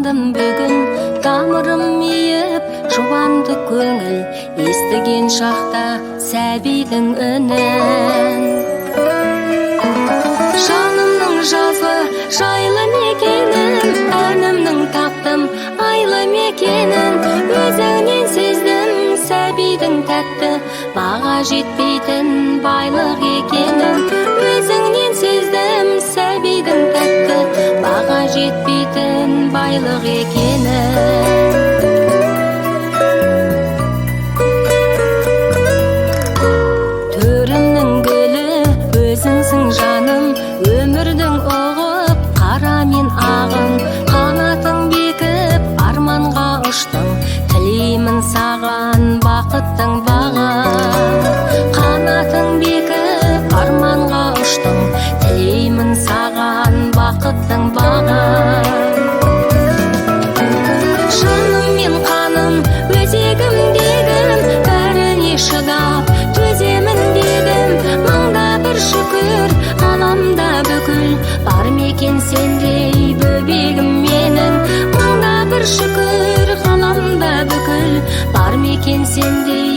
Қуандым бүгін, тамырым иіп, жұбанды көңіл, естіген шақта сәбидің үнін. Жанымның жазғы жайлы мекенін, әнімнің таптым айлы мекенін, өзіңнен сездім сәбидің тәтті, баға жетпейтін байлық екенін. Өзіңнен сездім сәбидің тәтті, баға жетпейтін байлық екенін. Төрімнің гүлі өзіңсің жаным, өмірдің ұғып қара мен ағын, қанатың бекіп арманға ұштың, тілеймін саған бақыттың бағын. Қанатың бекіп арманға ұштың, тілеймін саған бақыттың бағын. Жаным мен қаным, өзегімдегім, бәріне шыдап төземін дедім. Мыңда бір шүкір, ғаламда бүкіл, бар ма екен сендей бөбегім менің. Мыңда бір шүкір, ғаламда бүкіл, бар ма екен сендей